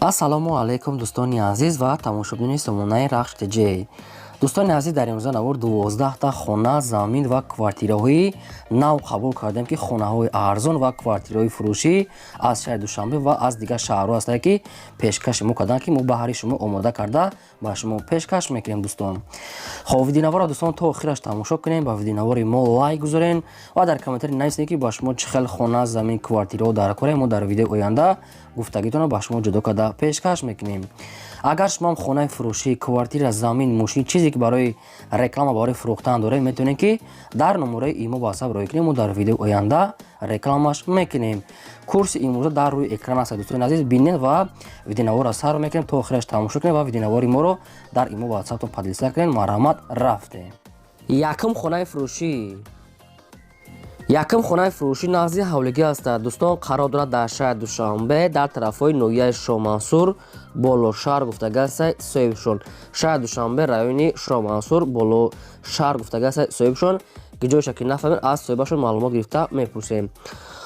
Ассалому алайкум, дӯстони азиз ва тамошобинони сомонаи Рахш ТЖ. Дӯстони азиз, дар имрӯза навор 12та хона, замин ва квартираҳои нав қабул кардем, ки хонаҳои арзон ва квартираҳои фурӯшӣ аз шаҳри Душанбе ва аз дигар шаҳрҳо ҳастанд, ки пешкаши мо карданд, ки мо баҳри шумо омода карда ба шумо пешкаш мекунем, дӯстон. Хоб, видеонаворро, дӯстон, то охираш тамошо кунем, ба видеонавори мо лайк гузорен ва дар комментарий нависед, ки ба шумо чӣ хел хона, замин, квартираҳо дар корем. Мо дар видеои оянда гуфтагитонро ба шумо ҷудо карда пешкаш мекунем. Агар шумоам хонаи фурӯшӣ, квартира, замин, мошин, чизе ки барои реклама, барои фурӯхтан доред, метавонед, ки дар номерои имо, ватсап роҳӣ кунем, мо дар видеои оянда рекламаш мекунем. Курси имрӯза дар рӯи экран аст, дӯстони азиз, бинед ва видеонаворро сар мекунем, то охираш тамошо кунем ва видеонавори моро дар имо, ватсаптон поделиться кунед. Марҳамат, рафтем. Якум хонаи фурӯшӣ. Якум хонаи фурӯшӣ назди ҳавлигӣ ҳастад, дӯстон, қарор дорад дар шаҳри Душанбе, дар тарафҳои ноҳияи Шоҳмансур, Болошаҳр гуфтага аста соҳибшон. Шаҳри Душанбе, райони Шоҳмансур, Болошаҳр гуфтага аста соҳибшон. Ҷойша ки нафаҳмед, аз соҳибашон маълумот гирифта мепурсем.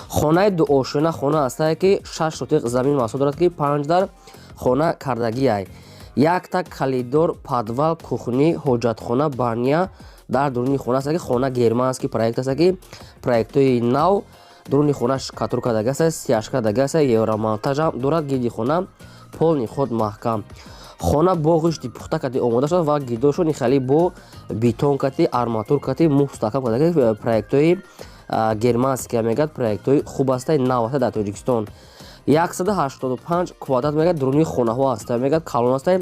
Хонаи дуошёна хона ҳастае, ки 6 сотиқ замин маҳсул дорад, ки 5 дар хона кардагиай, якта коридор, подвал, кухни, ҳоҷатхона, баня дар дуруни хона аст, ки хона германский проект аст, ки проектҳои нав. Дуруни хона штукатур кардаги аст, стяжка кардаги аст, евромонтажам дорад. Гирди хона полный ход маҳкам. Хона бо ғишти пухта кати омода шуд ва гирдошон хеле бо бетон кати, арматур кати мустаҳкам кардаги. Проектҳои германский мегӯяд, проектҳои хуб астаи, нав аста дар Тоҷикистон. 185 квадрат мегӯяд дуруни хонаҳо аста, мегӯяд, калон аста.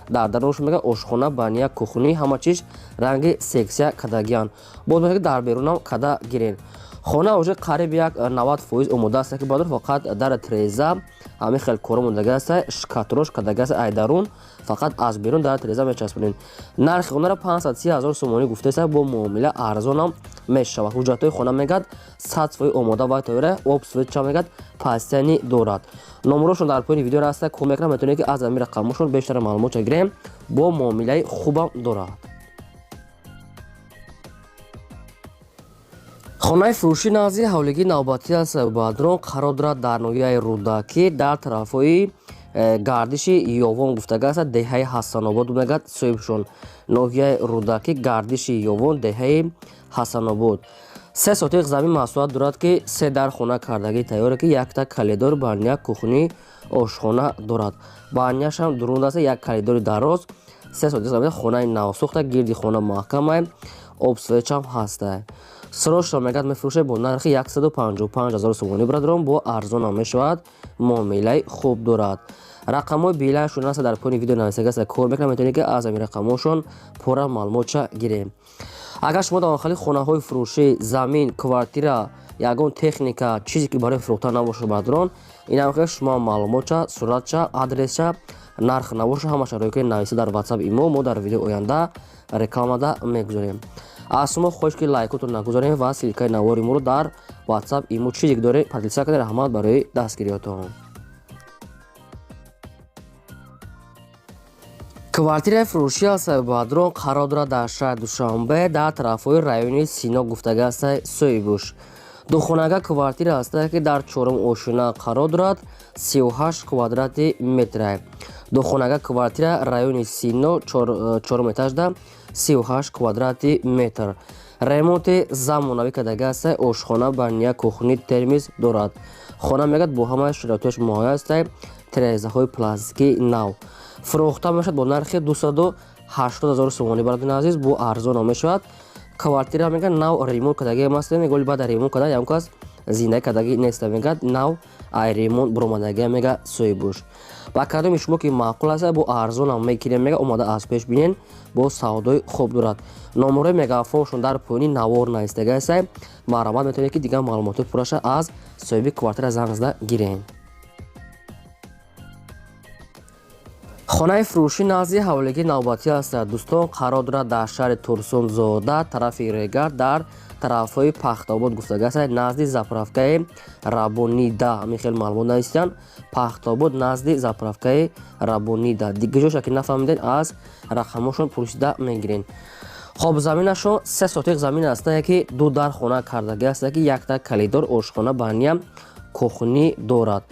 Дар дарунаш мегӯяд ошхона, баня, кухни, ҳама чиз ранги секция кардагиянд. Боз мегӯяд, дар берунам када гирен. Хона уже қариб як 90% омода аст, ки баъд фақат дар треза ҳамин хел коро мондаги аст, штукатурка кардаги аст ай дарун, фақат аз берун дар треза мечаспонед. Нархи хонаро 530 ҳазор сомонӣ гуфтааст, бо муомила арзонам мешавад. Ҳуҷҷатҳои хона мегӯяд 100% омода ва тайёра, об, свет ча мегӯяд постоянный дорад. Номерошон дар поёни видео аста, кор мекунам, метавонед, ки аз ҳамин рақамошон бештар маълумотча гирем. Бо муомилаи хубам дорад. Хонаи фурӯшӣ назди ҳавлигии навбатӣ аст, бадрон, қарор дорад дар ноҳияи Рӯдакӣ, дар тарафҳои гардиши Ёвон гуфтага аст, деҳаи Ҳасанобод мегӯяд соҳибшон. Ноҳияи Рӯдакӣ, гардиши Ёвон, деҳаи Ҳасанобод. 3 сотиқ замин маҳсулот дорад, ки се дар хона кардагӣ тайёре, ки якта коридор, баня, кухни, ошхона дорад. Баняшам дурун аст, як коридори дароз. 3 сотиқ замин, хонаи навсохта, гирди хона маҳкамай, об, свет чам ҳастай. Срочно мегӯяд мефурӯшад бо нархи 155 ҳазор сомонӣ, бародарон, бо арзонам мешавад, муомилаи хуб дорад. Рақамҳои билайшон аст дар поёни видео нависага аст, кор мекунам, метавонед, ки аз ҳамин рақамҳошон пурра маълумотча гирем. Агар шумо дар охали хонаҳои фурӯшӣ, замин, квартира, ягон техника, чизе ки барои фурӯхтан набошад, бародарон, инам шумо маълумотча, суратча, адресча, нарх набоша, ҳамаша роҳӣ кунед, нависа дар ватсап имо, мо дар видеои оянда рекламада мегузорем. Аз шумо хоҳиш, ки лайкотон нагузорем ва ссылка и навори моро дар ватсап, имо, чизе ки доред, поделиться кунед. Раҳмат барои дастгириётон. Квартираи фурӯшӣ аст, бадрон, қарор дорад дар шаҳри Душанбе, дар тарафҳои райони Сино гуфтага аст соҳибуш. Духонага квартира аст, ки дар чорум ошёна қарор дорад, 38 квадрати метра. Духонага квартира, райони Сино, чорум этажда, 38 квадрати метр. Ремонти замонавӣ кардаги аст, ошхона, баня, кухни, термиз дорад. Хона мегӯяд бо ҳамаи шароитош муҳайё аст, тирезаҳои пластикӣ нав. Фурӯхта мешавад бо нархи 280 ҳазор сомонӣ, бародарони азиз, бо арзонам мешавад. Квартира мегӯяд нав ремонт кардаги аст, мегӯяд, баъд ремонт карда ягон кас зиндагӣ кардагӣ нест, мегӯяд, нав ай ремонт буромадагия, мегӯяд соҳибуш. Ба кадоми шумо ки маъқул аст, бо арзонам мегирем, мега, омода аз пеш бинен, бо савдои хуб дорад. Номерои мегафоншон дар поёни навор навистага аст, марҳамат, метавонед, ки дигар маълумотҳои пурраша аз соҳиби квартира занг зада гирен. Хонаи фурӯшӣ назди ҳавлигии навбатӣ аст, дӯстон, қарор дорад дар шаҳри Турсунзода, тарафи Регар, дар тарафҳои Пахтобод гуфтага аст, назди заправка и Рабонида. Ҳамин хел маълумот навистиянд: Пахтобод, назди заправка и Рабонида. Дигар ки нафаҳмидед, аз рақамҳошон пурсида мегирен. Хоб, заминашон 3 сотиқ замин аст, ки ду дар хона кардагӣ аст, ки якта коридор, ошхона, баня, кухни дорад.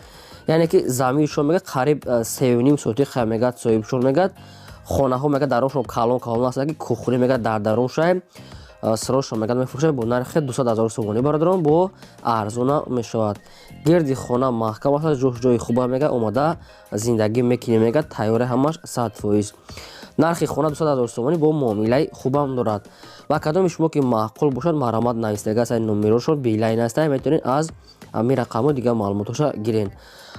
Яъне ки заминшон мегӯяд қариб 3,5 сотих мегӯяд соҳибшон мегӯяд. Хонаҳо мегӯяд даруншон калон калон аст, ки кухня мегӯяд дар даруншай. Срочно мегӯяд мефурӯшад бо нархи 200 ҳазор сомонӣ, бародарон, бо арзона мешавад. Гирди хона маҳкам аст, ҷош ҷои хуба мегӯяд, омада зиндагӣ мекунем мегӯяд, тайёри ҳамаш 100%. Нархи хона 200 ҳазор сомонӣ бо муомилаи хубам дорад. Ва кадоми шумо ки маъқул бошад, марҳамат, навистага аст номерошон, Билайн аст, метавонед аз ҳамин рақамҳо дигар маълумотҳоша гирен.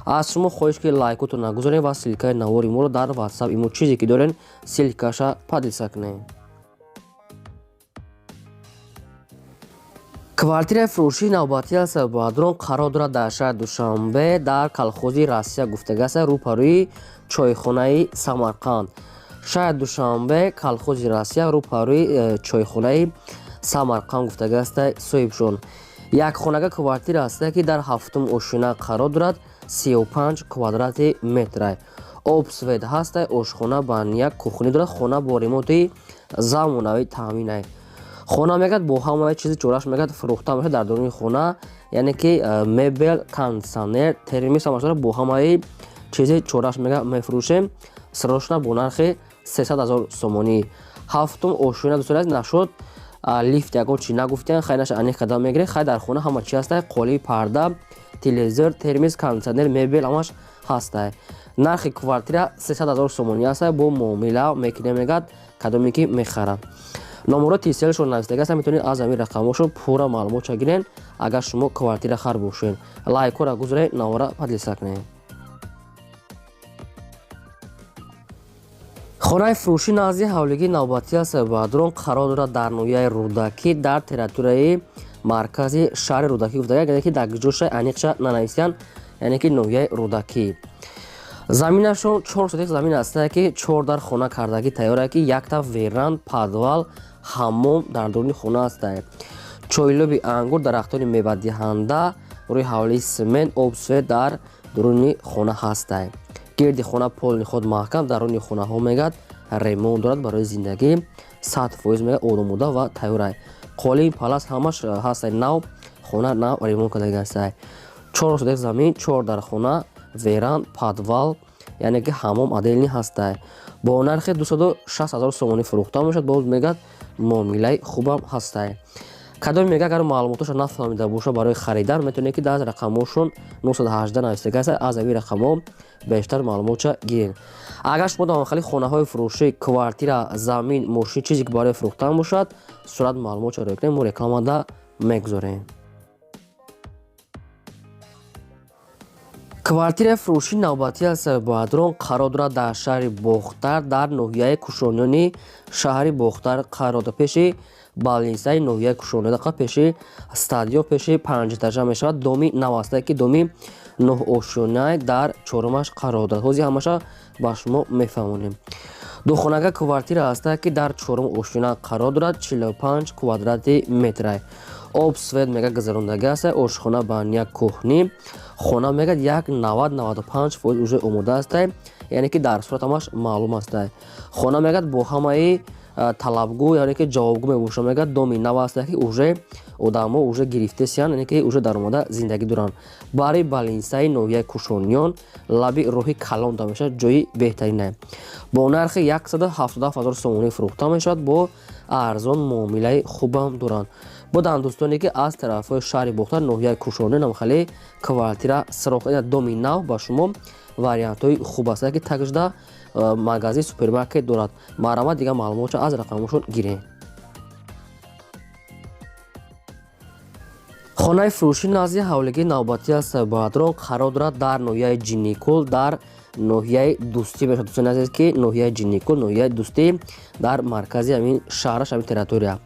Аз шумо хоҳиш ки лайкотро нагузоред ва ссылкаи навори моро дар ватсап имо чизе ки дорен, ссылкаша поделиться кунед. Квартираи фурӯшии навбатӣ аст, бародарон, қарор дорад дар шаҳри Душанбе, дар колхози Россия гуфтага аст, рӯпарӯи чойхонаи Самарқанд. Шаҳри Душанбе, колхози Россия, рӯпарӯи чойхонаи Самарқанд гуфтага аст соҳибшон. Як хонага квартира аст, ки дар ҳафтум ошёна қарор дорад, 35 квадрати метра. Об, свет ҳаст, ошхона, баня, кухня дорад, хона бо ремонти замонавӣ таъмин. Хона мегӯяд бо ҳамаи чизи чораш мегӯяд фурӯхта мешавад дар даруни хона, яъне ки мебел, кондитсионер, термос ҳамаш дорад, бо ҳамаи чизи чораш мегӯяд мефурӯшем срочно бо нархи 300 ҳазор сомонӣ. Ҳафтум ошёна, дӯстони азиз, нашуд лифт ягон чи нагуфтиян, хай наша аниқ када мегиред. Хай дар хона ҳама чи ҳастай: қоли, парда, телевизор, термос, кондитсионер, мебел ҳамаш ҳастай. Нархи квартира 300 ҳазор сомонӣ ҳастай, бо муомила мекунем мегӯяд кадоме ки мехарад. Номеро Тселшон навистага аст, метавонед аз ҳамин рақамҳошон пурра маълумотша гирен, агар шумо квартира хар бошед. Лайкҳоро гузоред, навора поделиться кунед. Хонаи фурӯшӣ назди ҳавлигии навбатӣ аст, бародарон, қарор дорад дар ноҳияи Рӯдакӣ, дар территорияи маркази шаҳри Рӯдакӣ гуфтага, яъне ки дар ҷоша аниқша нанависиянд, яъне ки ноҳияи Рӯдакӣ. Заминашон 4 сотих замин аст, ки 4 дар хона кардагӣ тайёр, ки якта веранд, подвал, ҳаммом дар даруни хона аст. Чойлоби ангур, дарахтони мевадиҳанда, рӯи ҳавлии семент, об, свет дар дуруни хона ҳаст. Гирди хона полный худ маҳкам, даруни хонаҳо мегӯяд ремонт дорад, барои зиндагӣ 100% мегӯяд омода ва тайёр. Қолин, палас ҳамаш ҳаст, нав хона нав ремонт кардагӣ аст. 4 сотих замин, 4 дар хона, веранд, подвал, яъне ки ҳаммом отдельный ҳаст. Бо нархи 260 ҳазор сомонӣ фурӯхта мешавад, боз мегӯяд муомилаи хубам ҳаст. Кадоме мегӯяд агар маълумоташро нафаҳмида бошад барои харидан, метавонед ки дар рақамҳошон 918 навистага аст, аз ҳамин рақамҳо бештар маълумотша гиред. Агар шумо дар хали хонаҳои фурӯшӣ, квартира, замин, мошин, чизе ки барои фурӯхтан бошад, сурат маълумотша рӯй кунед, мо рекламада мегузорем. Квартираи фурӯшии навбатӣ аст, бародарон, қарор дорад дар шаҳри Бохтар, дар ноҳияи Кушониёни шаҳри Бохтар қарор дорад, пеши балнисаи ноҳияи Кушониён, дақа пеши стадион, пеши панҷэтажа мешавад. Доми нав аст, ки доми нӯҳошёнае дар чорумаш қарор дорад. Ҳозир ҳамаша ба шумо мефаҳмонем. Духонага квартира аст, ки дар чорум ошёна қарор дорад, 45 квадрати метра. Об, свет мега гузарондагӣ аст, ошхона, баня, кухня. Хона мегӯяд як 90-95% уже омода аст, яъне ки дар сурат ҳамаш маълум аст. Хона мегӯяд бо ҳамаи талабгӯ, яъне ки ҷавобгӯ мебошад, мегӯяд доми нав аст, ки уже одамо уже гирифтесиянд, яъне ки уже даромада зиндагӣ доранд. Барои балинсаи ноҳияи Кушониён, лаби роҳи калон да мешавад, ҷои беҳтаринае. Бо нархи 177 ҳазор сомонӣ фурӯхта мешавад, бо арзон муомилаи хубам доранд. Буданд дӯстоне ки аз тарафҳои шаҳри Бохтар, ноҳияи Кушониён ҳам хеле квартира сироқ, доми нав ба шумо вариантҳои хуб аст, ки такжда магазин, супермаркет дорад. Марҳамат, дигар маълумотшо аз рақамҳошон гиред. Хонаи фурӯшӣ назди ҳавлигии навбатӣ аст, бародарон, қарор дорад дар ноҳияи Ҷинникул, дар ноҳияи Дӯстӣ мешавад, дӯстони азиз, ки ноҳияи Ҷинникул, ноҳияи Дӯстӣ, дар маркази ҳамин шаҳраш, ҳамин территория.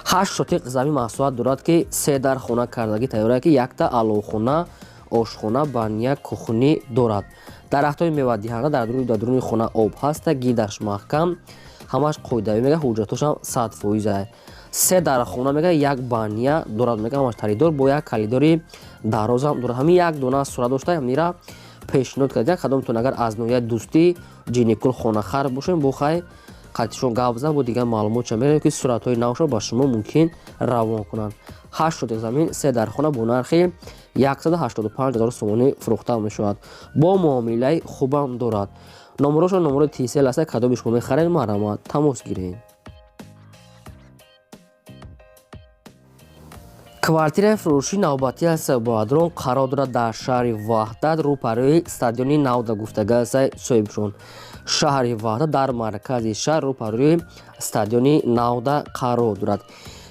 8 сотиқ замин масоҳат дорад, ки 3 дар хона кардагӣ тайёр, ки якта аловхона, ошхона, баня, кухня дорад. Дарахтҳои мевадиҳанда дар даруни хона, об ҳаста, гидаш маҳкам, ҳамаш қоидавӣ мега, ҳуҷҷатошам 100%. 3 дар хона мега, як баня дорад, мега ҳамаш таридор, бо як калидори дарозам дорад. Ҳамин як дона сурат дошта ҳамира пешниҳод кард. Кадомтон агар аз ноҳияи Дӯстӣ, Ҷинникул хонахар бошем, бо хай қатишон гап зан, бо дигар маълумотша меравем, ки суратҳои навшо ба шумо мумкин равон кунанд. 8 сотиқ замин, 3 дар хона бо нархи 185 000 сомонӣ фурӯхта мешавад. Бо муомилаи хубам дорад. Номерошон номерои Tcell аст, кадоми шумо мехаред, марҳамат тамос гиред. Квартираи фурӯшӣ навбатӣ аст Бадрон қарор дорад дар шаҳри Ваҳдат, рӯпарӯи стадиони Навда гуфтага аст соҳибшон. Шаҳри Ваҳдат дар маркази шаҳр рӯпарӯи стадиони Навда қарор дорад.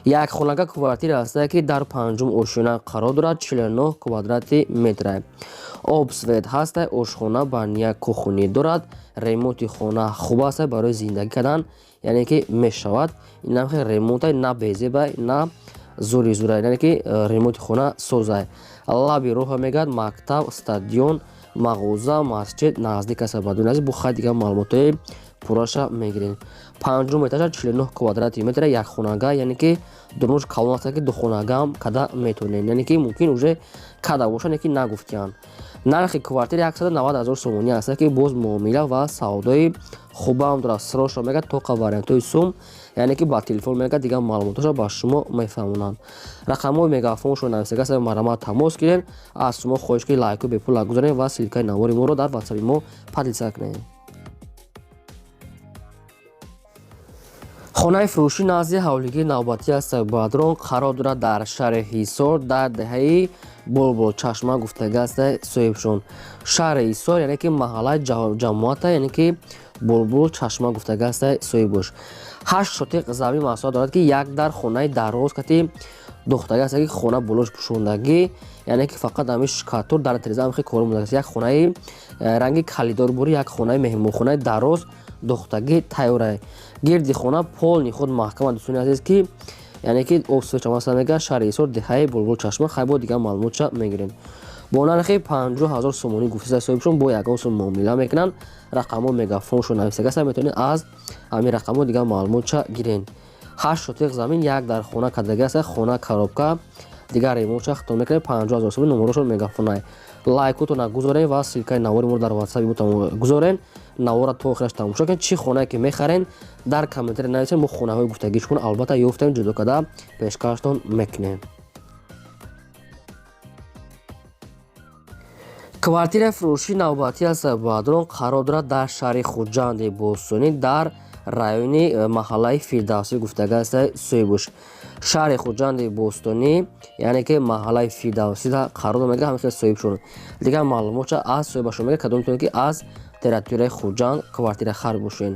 Як хонага квартира аст, ки дар панҷум ошёна қарор дорад, 49 квадрати метра. Об свет ҳаст, ошхона баня кухонӣ дорад. Ремонти хона хуб аст барои зиндагӣ кардан, яъне ки мешавад. Инам хел ремонта на безеба, на зури зура, яъне ки ремонти хона созай. Лаби роҳа мегӯяд, мактаб, стадион, мағоза, масҷид наздик аст. Бадуни азиз, бо хай дигар маълумотҳои пурраша мегирем. Панҷум этажа, 49 квадрати метра, як хонага, яъне ки дурнуш калон аст, ки духонагаам када метавонем, яъне ки мумкин уже када бошад, ки нагуфтиянд. Нархи квартира 190 000 сомонӣ аст, ки боз муомила ва савдои хубам дорад. Срошро мегӯяд тоқа вариантҳои сум, яъне ки ба телефон мегӯяд, дигар маълумотҳоша ба шумо мефаҳмонанд. Рақамҳои мегафоншо нависага аст, марҳамат тамос гиред. Аз шумо хоҳиш ки лайку бепул гузорем ва ссылкаи навори моро дар ватсапи мо поделиться кунед. Хонаи фурӯшӣ назди ҳавлигии навбатӣ аст Бадрон қарор дорад дар шаҳри Ҳисор, дар деҳаи Булбулчашма гуфтага аст соҳибшон. Шаҳри Ҳисор, яъне ки маҳаллаи ҷамоата, яъне ки Булбулчашма гуфтага аст соҳибош. 8 сотиқ замин масоҳат дорад, ки як дар хонаи дароз кати духтага аст, ки хона болош пӯшондагӣ, яъне ки фақат ҳамин шкатур дар тиреза ҳам хел кор монда аст. Як хонаи ранги калидор бури, як хонаи меҳмонхонаи дароз духтагӣ тайёра. Гирди хона полни худ маҳкама, дӯстони азиз, ки яъне ки обсвечамаса мега шаҳри Ҳисор, деҳаи Булбулчашма. Хай бо дигар маълумотша мегирем. Бо нархи 50 000 сомонӣ гуфтиса соҳибшон, бо ягон сум муомила мекунанд. Рақамҳо мегафоншо нависага аст, метавонед аз ҳамин рақамҳо дигар маълумотша гирен. 8 сотиқ замин, як дар хона кадаги аст, хона коробка, дигар ремонтша хитон мекунед. 50 000 сомонӣ, номерошон мегафонай. Лайкотона гузорен ва ссылкаи навори моро дар ватсапи мо гузорен. Навора то охираш тамошо кунед. Чӣ хонае ки мехарен, дар комментария нависед, мо хонаҳои гуфтагии шуморо албатта ёфтем, ҷудо карда пешкаштон мекунем. Квартираи фурӯшӣ навбатӣ аст Бадрон қарор дорад дар шаҳри Хуҷанди Бостонӣ, дар райони маҳаллаи Фирдавсӣ гуфтага аст соҳибуш. Шаҳри Хуҷанди Бостонӣ, яъне ки маҳаллаи Фирдавсида қарор мегирад ҳамин хел соҳибшон. Дигар маълумотша аз соҳибашон мегирад, кадомтон ки аз территорияи Хуҷанд квартира хар бошед.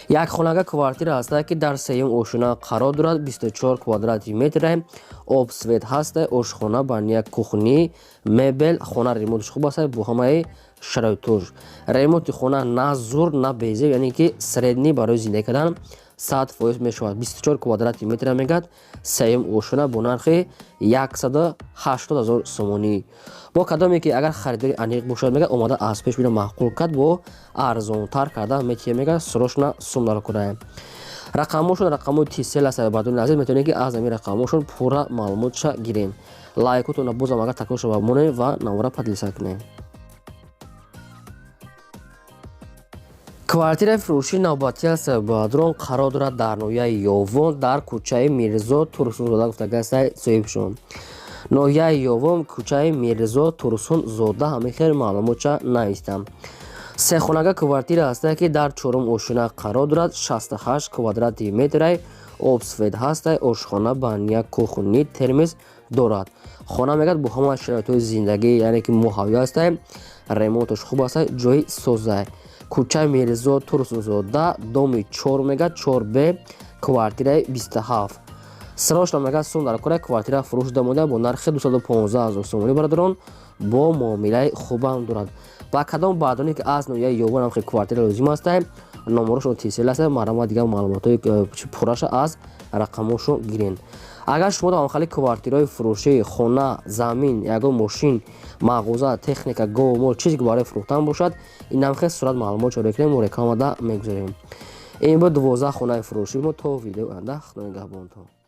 Як хонага квартира ҳаст, ки дар сеюм ошёна қарор дорад, 24 квадрати метра, об свет ҳаст, ошхона баня кухни, мебел, хона ремонтш хуб аст бо ҳамаи шароитош. Ремонти хона на зур, на безеб, яъне ки средний барои зиндагӣ кардан 100% мешавад. 24 квадрати метра мегӯяд, сеюм ошёна бо нархи 180 000 сомонӣ. Бо кадоме ки агар харидори аниқ бошад, мегӯяд, омада аз пеш бина маъқул кард, бо арзонтар карда метия, мегӯяд, срочно сум даркунад. Рақамҳошон рақамҳои Tcell аст, бадони азиз, метавонед ки аз ҳамин рақамҳошон пурра маълумотша гирем. Лайкотона бозам агар такрор шава монед ва навора поделиться кунед. Квартираи фурӯшии навбатӣ аст Бадрон қарор дорад дар ноҳияи Ёвон, дар кӯчаи Мирзо Турсунзода гуфтага аст соҳибшон. Ноҳияи Ёвон, кӯчаи Мирзо Турсунзода, ҳамин хел маълумотша навистам. Се хонага квартира ҳаст, ки дар чорум ошёна қарор дорад, 68 квадрати метра, об свет ҳаст, ошхона баня кухни, термес дорад. Хона мегӯяд бо ҳама шароитҳои зиндагӣ, яъне ки муҳайё аст, ремонташ хуб аст, ҷои соза. Кӯчаи Мирзо Турсунзода, доми 4 мегӯяд, 4Б, квартираи 27. Срочно мегӯяд сум дар кора, квартира фурӯш шуда монда бо нархи 215 000 сомонӣ, бародарон, бо муомилаи хубам дорад. Ба кадом баъдоне ки аз ноҳияи Ёвон ҳам квартира лозим аст, номерошон Tcell аст, марҳамат дигар маълумотҳои пурраша аз рақамҳошон гирен. Агар шумо дар ҳамхели квартираҳои фурӯшӣ, хона, замин, ягон мошин, мағоза, техника, гов, мол, чизе ки барои фурӯхтан бошад, ин ҳамхел сурат маълумот ҷорӣ кунем, мо рекламада мегузорем. Ин буд 12 хонаи фурӯшӣ мо. То видеои оянда, Худо нигаҳбонтон.